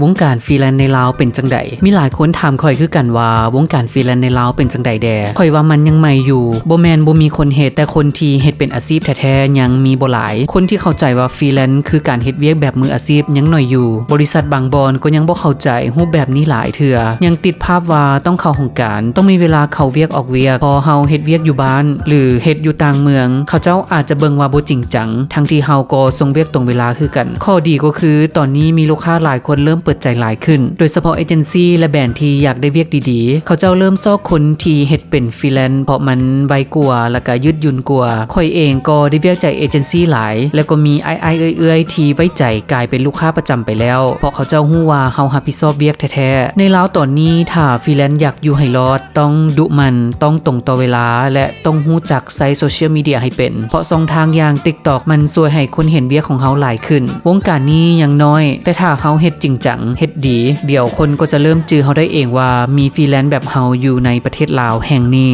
ວົງການຟຣີແລນໃນລາວເປັນຈັ່ງໃດ? ມີຫຼາຍຄົນຖາມຂ້ອຍຄືກັນວ່າ ວົງການຟຣີແລນໃນລາວເປັນຈັ່ງໃດແດ່? ຂ້ອຍວ່າມັນຍັງໃໝ່ຢູ່, ບໍ່ແມ່ນບໍ່ມີຄົນເຮັດ, ແຕ່ຄົນທີ່ເຮັດເປັນອາຊີບແທ້ໆຍັງມີບໍ່ຫຼາຍ. ຄົນທີ່ເຂົ້າໃຈວ່າຟຣີແລນຄືການເຮັດວຽກແບບມືອາຊີບຍັງໜ້ອຍຢູ່. ບໍລິສັດບາງບ່ອນກໍຍັງບໍ່ເຂົ້າໃຈຮູບແບບນີ້ຫຼາຍເທື່ອ, ຍັງຕິດພາບວ່າຕ້ອງເຂົ້າຫ້ອງການ, ຕ້ອງມີເວລາເຂົ້າວຽກອອກວຽກ, ພໍເຮົາເຮັດວຽກຢູ່ບ້ານ ຫຼື ເຮັດຢູ່ຕ່າງເມືອງ, ເຂົາເຈົ້າອາດຈະເບິ່ງວ່າບໍ່ຈິງຈັງ, ທັງທີ່ເຮົາກໍສົ່ງວຽກຕົງເວລາຄືກັນ. ຂໍ້ດີກໍຄື ຕອນນີ້ມີລູກຄ້າຫຼາຍຄົນເລີ່ມເປີດໃຈຫຼາຍຂຶ້ນ, ໂດຍສະເພາະເອເຈັນຊີ ແລະ ແບຣນທີ່ຢາກໄດ້ວຽກດີໆ. ເຂົາເຈົ້າເລີ່ມຊອກຄົນທີ່ເຮັດເປັນຟຣີແລນ ເພາະມັນໄວກວ່າ ແລະ ກະຍືດຫຍຸ້ນກວ່າ. ຂ້ອຍເອງກໍໄດ້ວຽກຈາກເອເຈັນຊີຫຼາຍ, ແລະ ກໍມີອ້າຍໆເອື້ອຍໆທີ່ໄວ້ໃຈກາຍເປັນລູກຄ້າປະຈຳໄປແລ້ວ, ເພາະເຂົາເຈົ້າຮູ້ວ່າເຮົາຮັບຜິດຊອບວຽກແທ້ໆ. ໃນລາວຕອນນີ້ ຖ້າຟຣີແລນຢາກຢູ່ໃຫ້ລອດ, ຕ້ອງດຸໝັ່ນ, ຕ້ອງຕົງຕໍ່ເວລາ ແລະ ຕ້ອງຮູ້ຈັກໃຊ້ໂຊຊຽວມີເດຍໃຫ້ເປັນ, ເພາະຊ່ອງທາງຢ່າງ TikTok ມັນຊ່ວຍໃຫ້ຄົນເຫັນວຽກຂອງເຮົາຫຼາຍຂຶ້ນ. ວົງການນີ້ຍັງນ້ອຍ, ແຕ່ຖ້າເຮົາເຮັດຈິງຈັງ, ເຮັດດີ, ດຽວຄົນກໍຈະເລີ່ມຈື່ເຮົາໄດ້ເອງວ່າມີຟຣີແລນແບບເຮົາຢູ່ໃນປະເທດລາວແຫ່ງນີ້.